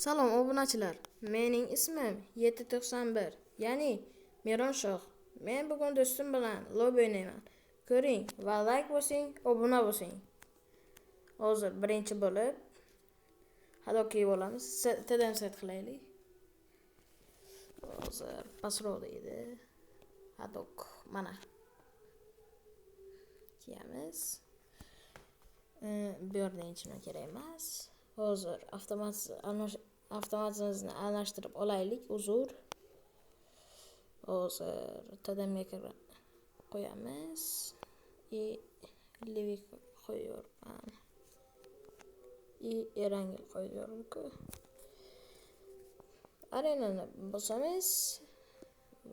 Salom obunachilar. Mening ismim 791, ya'ni Mironshoh. Men bugun do'stim bilan lobby o'ynayman. Ko'ring va like bosing, obuna bosing. Hozir birinchi bo'lib hadoki bo'lamiz. TDM set qilaylik. Hozir pastroqda edi. Hadok mana. Kiyamiz. Bu yerda hech nima kerak emas. Hozir avtomatimizni almashtirib olaylik, uzr. Hozir TDMga kirib qo'yamiz. Livik qo'yuyorman. Erangel qo'yuyorku. Arenani bosamiz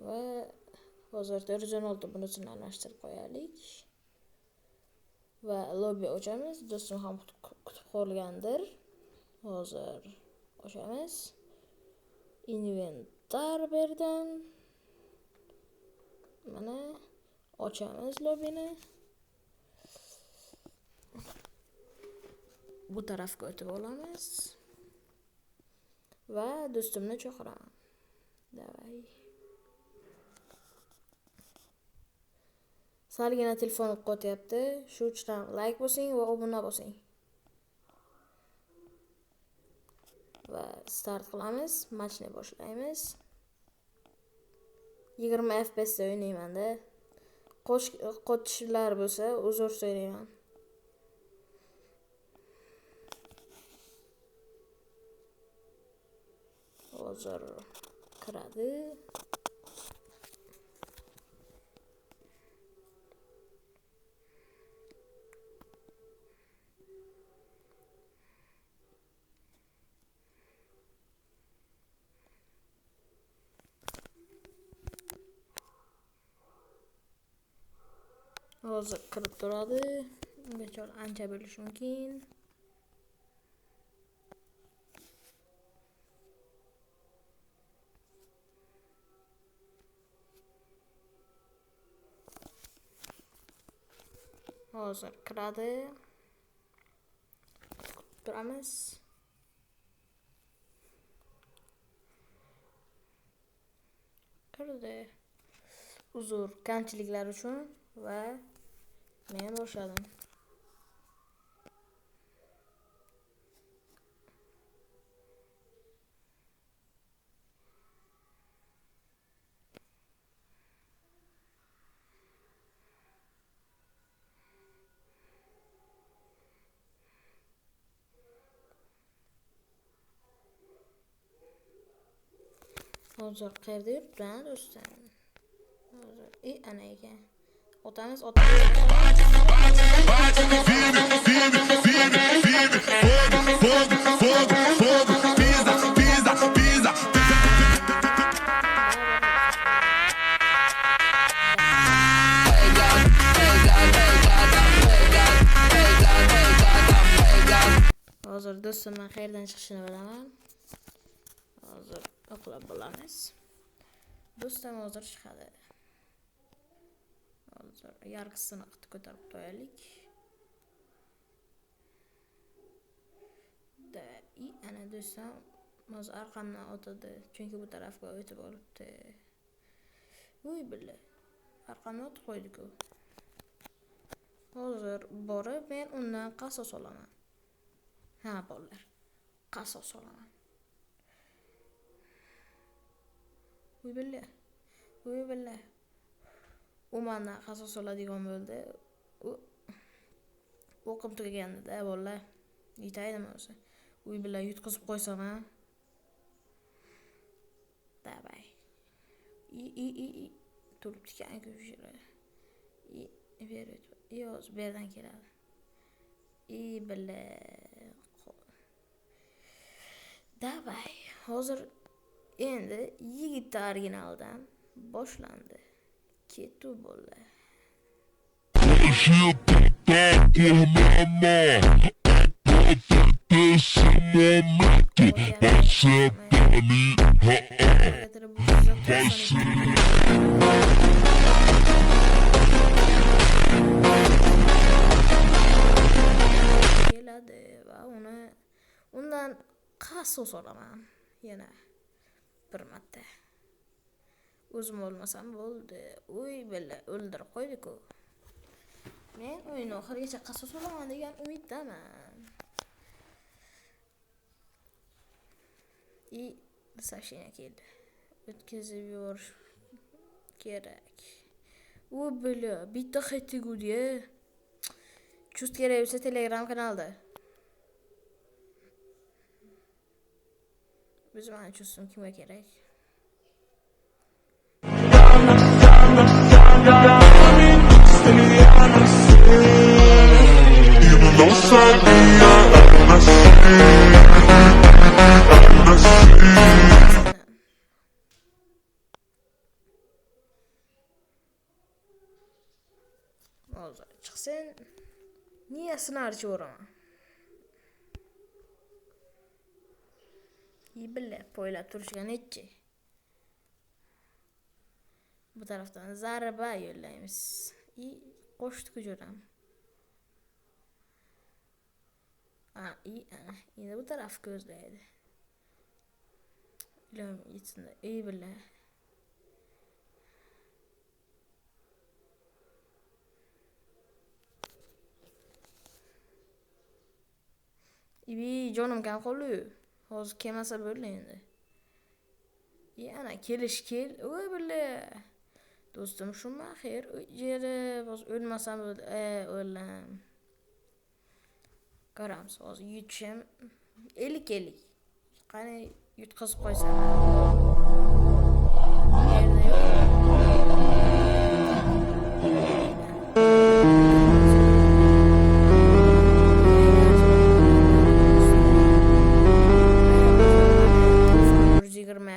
va hozir 416 bunisini almashtirib qo'yaylik. Va lobby ochamiz. Do'stim ham kutib qolgandir. Hozir ochamiz. Inventar berdan. Mana ochamiz lobbini. Bu tarafga o'tib olamiz. Va do'stimni chaqiraman. Davay. Salgina telefonim qotyapti. Shu uchun ham like bosing va obuna bosing. Va start qilamiz, matchni boshlaymiz. 20 FPS da o'ynayman-da. Qotishlar bo'lsa, uzr so'rayman. Hozir kiradi. Hozir kirib turadi. Ungacha ancha bo'lishi mumkin. Hozir kiradi. Kutib turamiz. Kirdi. Uzr kamchiliklar uchun va men boshladim. Hozir qayerda yuribdi do'stim? Hozir ana ekan. Otamiz, otamiz. Hozir do'stimdan qayerdan chiqishini bilaman. Hozir o'qlab bo'lamiz. Do'stim hozir chiqadi. Hozir yarqisini ko'tarib qo'yaylik. Da, ana do'stim hozir arqamdan o'tadi, chunki bu tarafga o'tib olibdi. Voy billa. Arqamdan o'tib qo'ydi-ku. Hozir borib men undan qasos olaman. Ha, bolalar. Qasos olaman. Voy billa. Voy billa. U mendan qasos oladigan bo'ldi. U o'qib tugaganda bolalar yetaydimi o'zi? Uy bilan yutqizib qo'ysam ha. Davay. I turibdi ekan-ku shu yerda. I ber hozir bu yerdan keladi. I billa. Davay. Hozir endi yigitlar originaldan boshlandi. Ketdi bolalar. Keladi va uni undan Qasos olaman yana bir marta. O'zim o'lmasam bo'ldi. Uy billa o'ldirib qo'ydi-ku. Men o'yin oxirigacha qasos olaman degan umiddaman. И сообщение keldi. O'tkazib yuborish kerak. U billa bitta hit tegudi. Chust kerak bo'lsa Telegram kanalda. O'zim ana chustim kimga kerak? Hozir chiqsin, miyasini archib yuboraman. Billa poylab turishga nechi. Bu tarafdan zarba yo'llaymiz. I qo'shdi jo'ram. A i ana endi bu taraf ko'zlaydi. Ilohim yetsin. Ey billa. Ibi jonim kam qoldi. Hozir kelmasa bo'ldi endi. Yana kelish kel. Voy billa. Do'stim Shumaxer yeri hozir o'lmasam bo'ldi. O'ldim. Ko'ramiz hozir yutishim 50-50. Qani yutqizib qo'ysam. Yerda yo'q.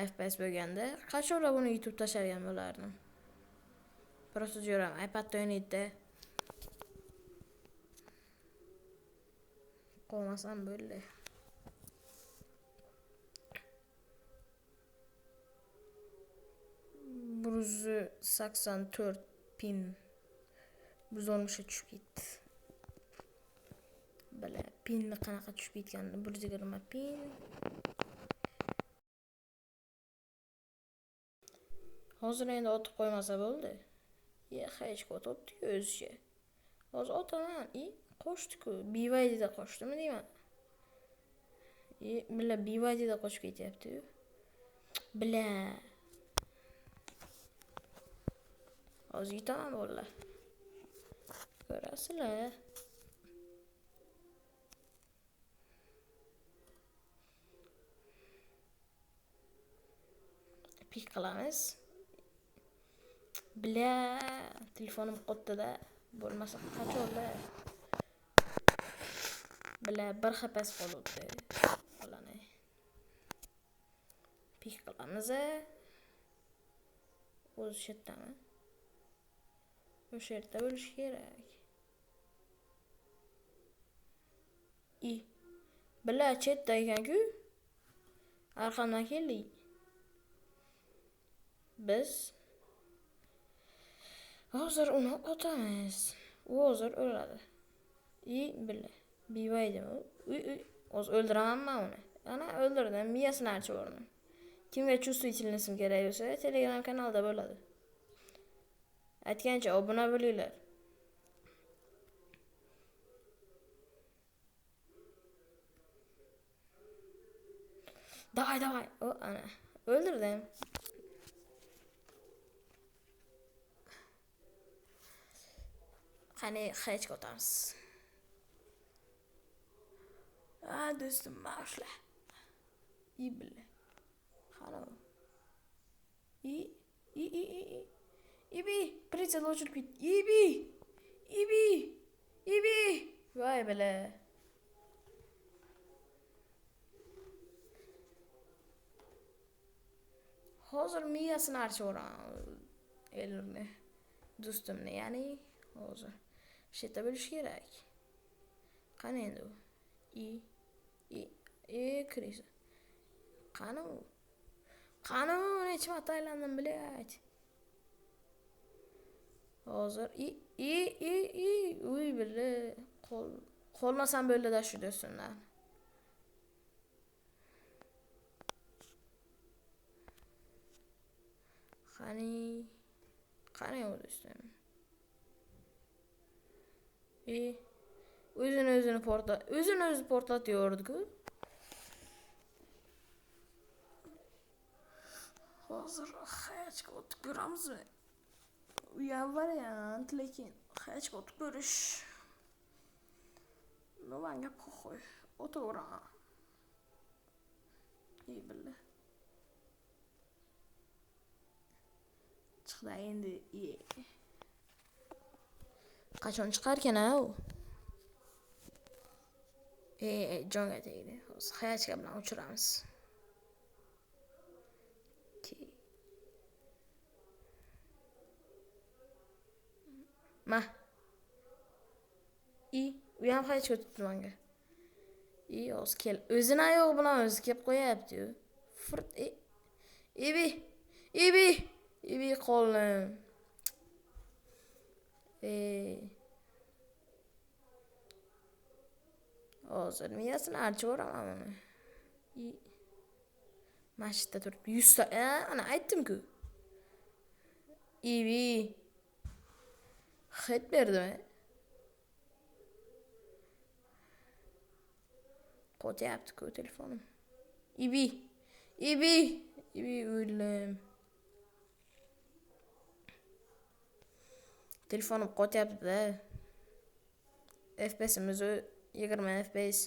FPS bo'lganda qachonlar buni yutib tashlagan bo'lardim. Просто jo'ram iPadda o'ynaydi. Qo'ymasam bo'ldi. Bir 184 pin 110 ga tushib ketdi. Bila pinni qanaqa tushib ketganini 120 pin. Hozir endi otib qo'ymasa bo'ldi. Ya hech otibdi-ku o'zicha. Hozir otaman. I qo'shdi-ku. BYDda qo'shdimi deyman. Bila BYDda qo'shib ketyapti-yu. Bila. Hozir yutaman bolalar. Ko'rasizlar. Pik qilamiz. Bila telefonim qotdi-da. Bo'lmasa qachonlar. Bila bir xapas qolibdi. Bolani. Pik qilamiz. O'zi shu yerdami? O'sha yerda bo'lishi kerak. I bila chetda ekan-ku. Arqamdan keldik. Biz hozir uni otamiz. U hozir o'ladi. I bila BYDmi? Uy uy, hozir o'ldiraman men uni. Ana o'ldirdim, miyasini archib yubordim. Kimga чувствительность kerak bo'lsa, Telegram kanalda bo'ladi. Aytgancha obuna bo'linglar. Davay davay. O ana o'ldirdim. Qani hech otamiz. A do'stim mashla. I billa. Qani u? I i i i i. Ibi, прицел o'chirib ketdi. Ibi! Ibi! Ibi! Voy billa. Hozir miyasini archib yuboraman. Elni. Do'stimni, ya'ni hozir. Shu yerda bo'lishi kerak. Qani endi u? I i i krisa. Qani u? Qani u? Necha marta aylandim, блядь. Hozir i i i i uy billa. Qo'lmasam bo'ldi-da shu do'stimdan. Qani? Qani u do'stim? O'zini o'zini portlat, o'zini o'zi portlataverdi-ku. Hozir hayachga o'tib ko'ramizmi? U ham variant, lekin hayachga o'tib ko'rish. Ну, manga poxoy. O'taveraman. Ey billa. Chiqdi endi. Qachon chiqarkan-a u? Jonga tegdi. Hozir hayachka bilan o'chiramiz. Ma. U ham hayachka o'tibdi menga. Hozir kel. O'zini oyog'i bilan o'zi kelib qo'yapti-yu. Firt. Ibi. Ibi. Ibi qo'lim. Hozir miyasini archib yuboraman uni. Mana shu yerda turibdi. 100 ta. Ana aytdim-ku. Ibi. Hit berdimi? Qo'tyapti-ku telefonim. Ibi. Ibi. Ibi o'lim. Telefonim qo'tyapti-da. FPSimiz 20 FPS.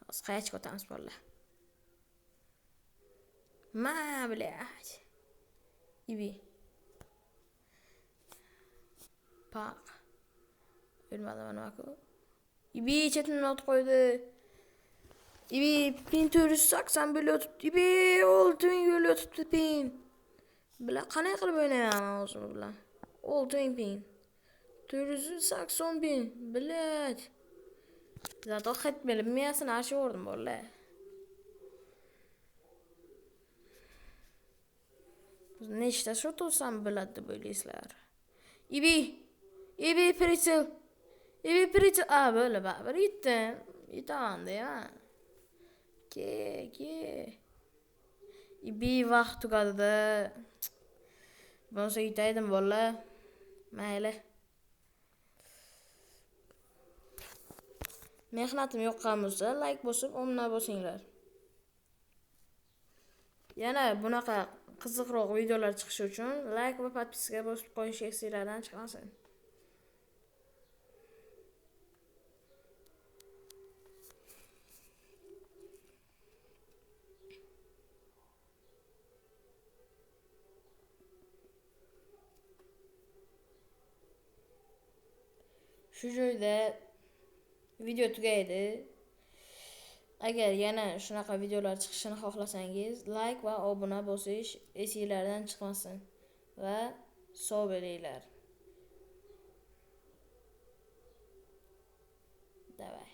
Hozir qayachga o'tamiz bolalar. Ma, блядь. Ibi. Paq. O'lmadim nima-ku. Ibi chetimdan otib qo'ydi. Ibi pin 480 bo'lib yotibdi. Ibi 6000 bo'lib yotibdi pin. Bilan qanday qilib o'ynayman hozir bu bilan? 6000 pin. 480 pin. Блядь. Zato hit berib miyasini archib yubordim bolalar. Nechta shot olsam bo'ladi deb o'ylaysizlar? Ibi. Ibi pritsel. Ibi pritsel. A, bo'ldi, baribir yetdim. Yetaman deyman. Ke, ke. Ibi vaqt tugadi-da. Bo'lmasa yutaydim bolalar. Mayli. Mehnatim yoqqan bo'lsa, like bosib, obuna bo'lsanglar. Yana bunaqa qiziqroq videolar chiqishi uchun like va podpiska bosib qo'yish esinglardan chiqmasin. Shu joyda video tugaydi. Agar yana shunaqa videolar chiqishini xohlasangiz, like va obuna bosish esinglardan chiqmasin va sog' bo'linglar. Давай.